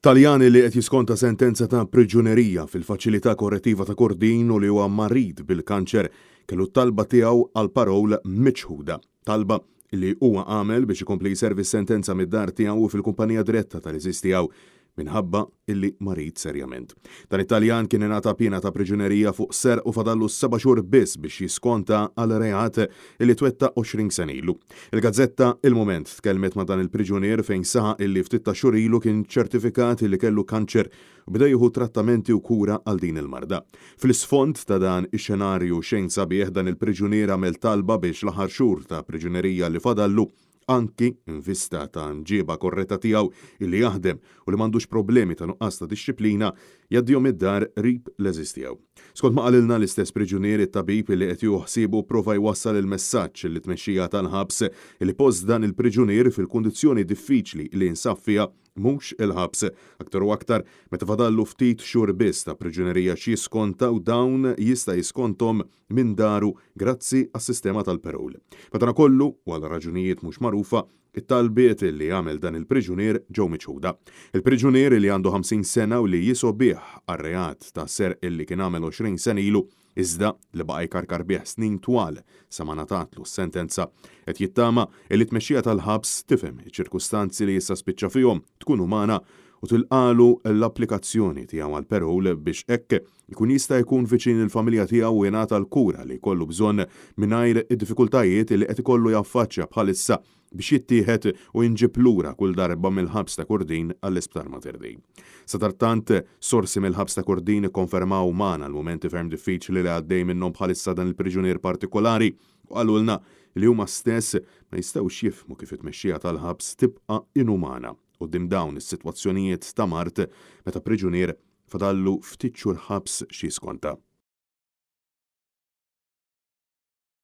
Taljan li qed jiskonta sentenza ta' priġunerija fil-Faċilità Korrettiva ta' Kordin u li huwa marid bil-kanċer kellu t-talba tiegħu għal parole miċħuda. Talba li huwa għamel biex ikompli jservi s-sentenza mid-dar tiegħu u fil-kumpanija diretta tal-għeżież tiegħu minħabba illi marid serjament. Dan it-Taljan kien ingħata piena ta' priġunerija fuq serq u fadallu seba' xhur biss biex jiskonta għal reat illi twettaq 20 sena ilu. Il-gazzetta Il-Mument tkellmet ma' dan il-priġunier fejn saħaq illi ftit tax-xhur ilu kien ċertifikat illi kellu kanċer u beda jieħu trattamenti u kura għal din il-marda. Fl-isfond ta' dan ix-xenarju xejn sabiħ dan il-priġunier għamel talba biex l-aħħar xhur ta' priġunerija li fadallu anki in vista ta' mġieba korretta tiegħu illi jaħdem u li m'għandux problemi ta' nuqqas ta' dixxiplina, jgħaddihom id-dar qrib l-għeżież tiegħu. Skont ma qalilna l-istess priġunier, it-tabib illi qed jieħu ħsiebu pprova jwassal il-messaġġ lit-tmexxija tal-ħabs illi post dan il-priġunier fil-kundizzjoni diffiċli li jinsab fiha mhux il-ħabs, aktar u aktar meta fadallu ftit xhur biss ta' priġunerija x'jiskonta u dawn jista' jiskonthom minn daru grazzi għas-sistema tal-parole. Madanakollu, u għal raġunijiet mhux magħrufa, it-talbiet li għamel dan il-priġunier ġew miċħuda. Il-priġunier li għandu 50 sena u li jisobih għar-reat ta' serq li kien għamel 20 sena ilu, iżda li baqa' jkarkar bih snin twal sa ma ngħatatlu s-sentenza, qed jittama li t-tmexxija tal-ħabs tifhem iċ-ċirkustanzi li issa spiċċa fihom, tkun umana u tilqagħlu l-applikazzjoni tiegħu għall-parole biex hekk ikun jista' jkun viċin il-familja tiegħu u jingħata l-kura li jkollu bżonn mingħajr id-diffikultajiet li qed ikollu jaffaċċja bħalissa biex jittieħed u jinġieb lura kull darba mill-ħabs ta' Kordin għall-Isptar Mater Dei. Sadattant, sorsi mill-ħabs ta' Kordin ikkonfermaw magħna l-mumenti ferm diffiċli li għaddej minnhom bħalissa dan il-priġunier partikolari u qalulna li huma stess ma jistgħux jifhmu kif it-tmexxija tal-ħabs tibqa' inumana quddiem dawn is-sitwazzjonijiet ta' mard meta priġunier fadallu ftit xhur ħabs x'jiskonta.